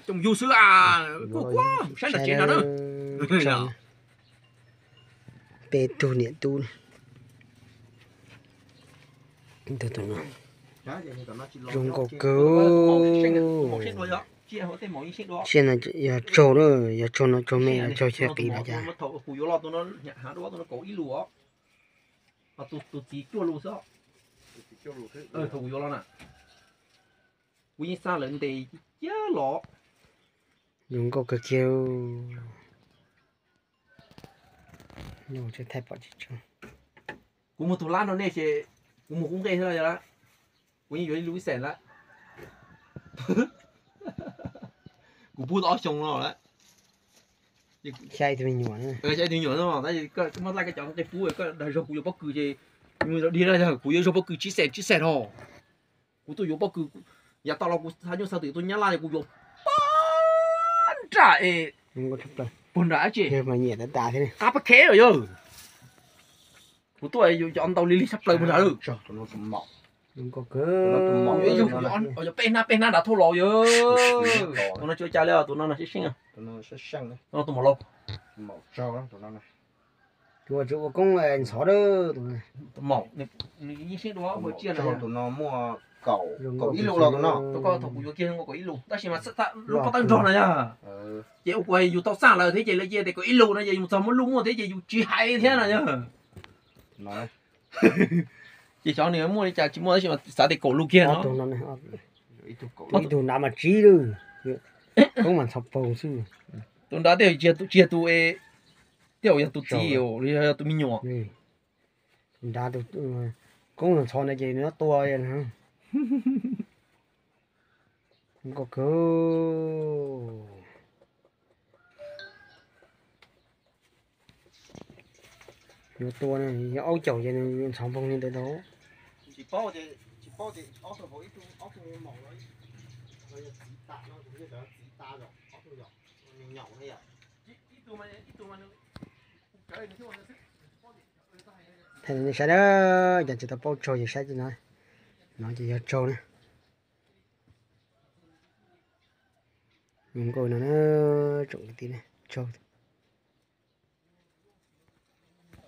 Coob yug xwb a, kuj kuaj saib nram tsev no na. Peb tug niam tub, tus no zoo nkauj kawg. Tsiaj no yog tsaug na, yog tsaug no tsaug me los tsaug xya qis los cas. Tus txiv cuaj lus xwb, thaum kuv yuav los na, kuv yeej xa lawv ntes ciaj los. Zoo nkauj kawg kiag. Kuv muag tus lab rau nej ces kuv muag qub nqej xwb lawm. Kuv yeej yuav ib lub ib xees lawm. Kuv pub tau ob xyoo no lawm. Xya ib tug me nyuam, xya ib tug me nyuam no, tab sis koj muab laij koj cov nqe pub koj dag zog kuv yuav pob kws ces, kuv yuav zog pob kws tsib xees tsib xees no. Kuv tuaj yuav pob kws, yav tau los kuv xa nyuj xa twm tuaj Nyab Laj kuv yuav pab nram es puag nram dab tsi, qab pab kheb los yog. Kuv tuaj yuav cov ntau li lig tshaj plaws puag nrad lawm. Yog peb hnab peb hnab nrad thauj los yog. Tus no tsis ua cas li, tus no no sib seej. Tus no tus maum laus. Tus ua tsis ua koob ntxhov, tus maum, nws yeej seej dua tsiaj no. Tus no muaj kaum ib lus los tus no. Thaum kuv yuav kiag zoo nkaus kaum ib lus tab sis mas lub pob tawb nrog no yog. Ces ua kuv yus tau xaj lawm thiab ces lawv cia tias kaum ib lus no ces yus txog muab luj muaj thiab ces yus tsis hais thiab no yog. Ces xyov nws muaj li cas tsis muaj tab sis mas xav tias kaum lus kiag no. Ib tug nrad mas tsib lus, koob mas ntxhov paug xwb. Tus nrad tej tsis yog tus, tej zaum yog tus txiv los yog tus me nyuam. Tus nrad, koob ntxhov ntawd ces nws tua. Nkauj kawg. Yuav tua, yog aub caum ces nws ntxhov npaug li ntawd tau. Thaij nej saib na, cov tsis tau paub tsaug ces saib no, no ces yog tsaug na. Nkauj no na, tsoom kwv tij, tsaug.